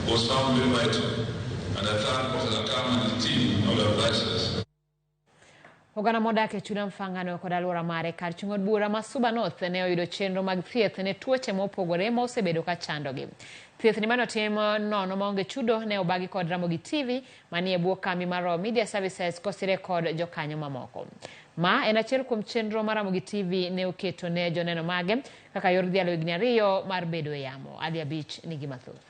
Was found very vital, and I thank Professor Kam and his team of advisors. Oganda modak e chula Mfangano kod alwora mare kar chung' od bura ma Suba North ne oyudo chenro mag thieth ne tuoche mopogore ma osebedo ka chandogi. Thieth ni mane otim nono maonge chudo ne obagi kod Ramogi TV manie bwo kambi mar Royal Media Services kosire kod jokanyo mamoko. Ma en achiel kuom chenro ma Ramogi TV ne oketo ne joneno mage kaka yor dhialo higni 2 mar bedo e yamo. Ali Abich nigi mathoth.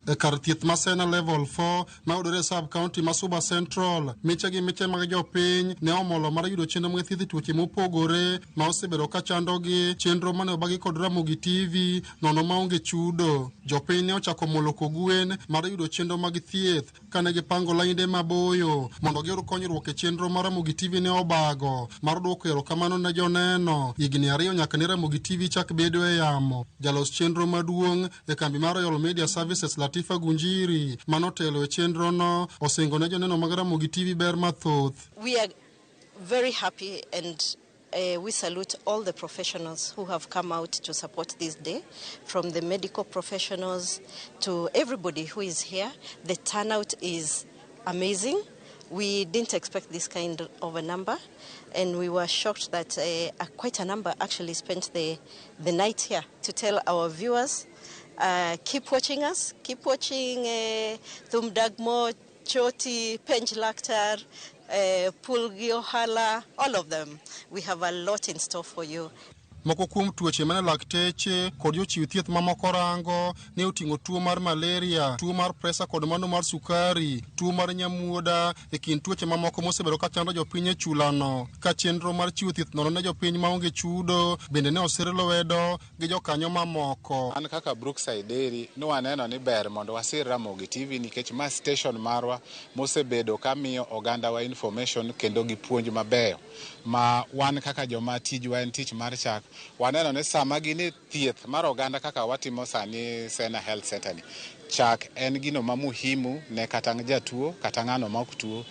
E kar thieth ma Sena Level 4 ma yudore e sub county ma Suba Central, miche gi miche mag jopiny ne omolo mar yudo chenro mag thieth e tuoche mopogore ma osebedo ka chandogi. Chenro mane obagi kod Ramogi TV nono maonge chudo. Jopiny ne ochako molo kogwen mar yudo chenro mag thieth kane gipango lainde maboyo mondo giyud konyruok e chenro ma Ramogi TV ne obago mar duoko erokamano ne joneno higni 2 nyaka ne Ramogi TV chak bedo e yamo. Jalos chenro maduong' e kambi mar Royal Media Services Latifa Gunjiri manotelo e chenro no osingo ne joneno mag Ramogi TV ber mathoth. We are very happy and we salute all the professionals who have come out to support this day, from the medical professionals to everybody who is here. The turnout is amazing. We didn't expect this kind of a number, and we were shocked that quite a number actually spent the night here. To tell our viewers, keep watching us, keep watching Thum Dagmo, Choti, Penj Laktar, Pulgi Ohala, all of them. We have a lot in store for you. Moko kuom tuoche mane lakteche kod jochiw thieth mamoko rango ne oting'o tuo mar malaria, tuo mar presa kod mano mar sukari, tuo mar nyamuoda e kind tuoche mamoko mosebedo ka chando jopiny e chulano. Ka chenro mar chiwo thieth nono ne jopiny maonge chudo bende ne osir lwedo gi jokanyo mamoko. An kaka Brookside Dairy ne waneno ni ber mondo wasir Ramogi TV nikech ma station marwa mosebedo ka miyo ogandawa information kendo gi puonj mabeyo ma wan kaka joma tijwa en tich mar chak. Waneno ni sama gin e thieth mar oganda kaka watimo sani Sena Health Center ni, chak en gino ma muhimu ne kata jatuo kata ng'ano ma ok tuo.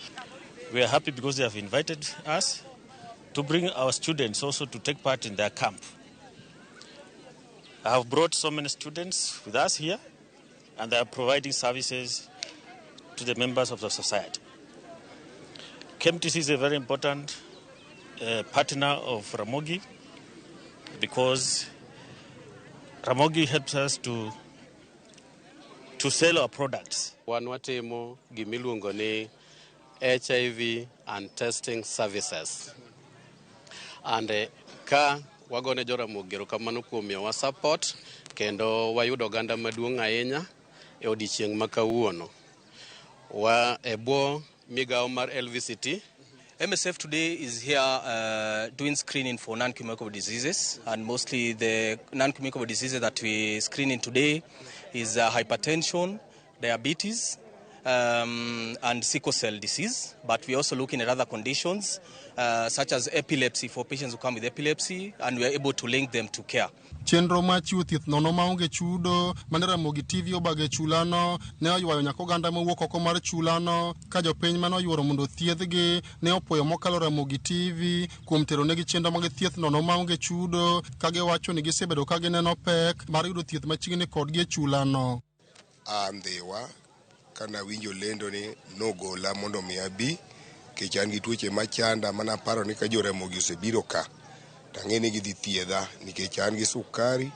We are happy because they have invited us to bring our students also to take part in their camp. I have brought so many students with us here, and they are providing services to the members of the society. KMTC is a very important partner of Ramogi because Ramogi helps us to sell our products. Wan watimo gimiluongo ni HIV and testing services. And ka wagone jo Ramogi erokamano kuom miyowa support kendo wayudo oganda maduong' ahinya e odiechieng' ma kawuono. Wa e bwo migawo mar LVCT. MSF today is here doing screening for non-communicable diseases, and mostly the non-communicable diseases that we screening today is hypertension, diabetes, and sickle cell disease. But we're also looking at other conditions such as epilepsy for patients who come with epilepsy, and we are able to link them to care. Chenro mar chiwo thieth nono maonge chudo mane Ramogi TV obago e chulano ne oywayo nyaka oganda mowuok oko mar chulano ka jopiny mane oyuoro mondo othiedhgi ne opuoyo mokalo Ramogi TV kuom tero negi chenro mag thieth nono maonge chudo ka giwacho ni gisebedo ka gineno pek mar yudo thieth machiegni kodgi e chulano. A Ndhiwa kana winjo lendo ni nogola mondo mi abi nikech an gi tuoche machanda mana paro ni ka jo Ramogi osebiro ka tang'e ni gidhi thiedha nikech an gi sukari,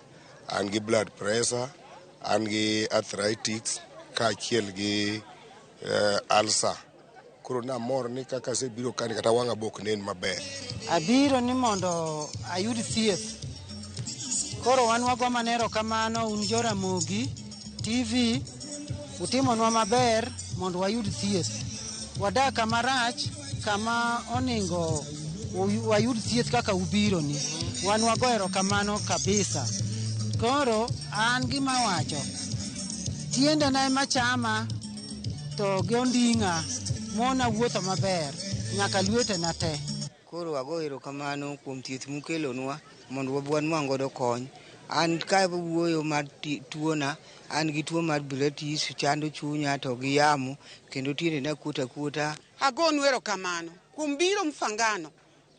an gi blood pressure, an gi arthritis kaachiel gi ulcer. Koro namor ni kaka asebiro ka ni kata wang'a bok nen maber. Abiro ni mondo ayud thieth. Koro wan wago mana erokamano un jo Ramogi TV utimonwa maber mondo wayud thieth. Wadak kama rach kama oningo wayud thieth kaka ubiro ni. Wan wago erokamano kabisa. Koro an gima awacho, tiendena ema chama to gi onding'a mona wuotho maber nyaka lwetena te. Koro ago erokamano kuom thieth mukelonwa mondo wabi wanwang' godo kony. An ka wuoyo mar tuona, an gi tuo mar arthritis chando chunya to gi yamo kendo tiendena kuot akuota. Agonu erokamano kuom biro Mfangano.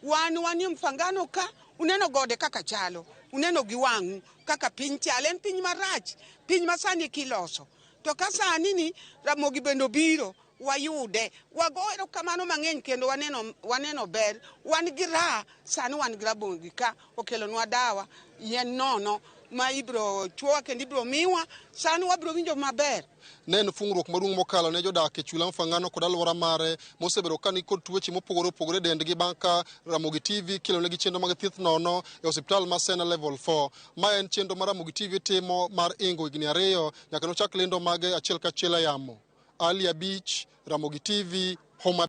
Wan wanie Mfangano ka, uneno gode kaka chalo, uneno gi wang'u kaka piny chal. En piny marach, piny ma sani kiloso. To ka sani ni Ramogi bende obiro, wayude. Wago erokamano mang'eny kendo waneno ber. Wan gi raha, sani wan gi Ramogi ka okelonwa dawa, yien nono ma ibiro chuowa kendo ibiro miwa, sani wabiro winjo maber. Ne en fungruok maduong' mokalo ne jodak e chula Mfangano kod alwora mare mosebedo ka nikod tuoche mopogore opogore e dendgi bang' ka Ramogi TV kelonegi chenro mag thieth nono e osiptal ma Sena Level 4. Ma en chenro ma Ramogi TV timo mar ingo higni 2 nyaka nochak lendo mage achiel kachiel e yamo. Ali Abich, Ramogi TV, Homa.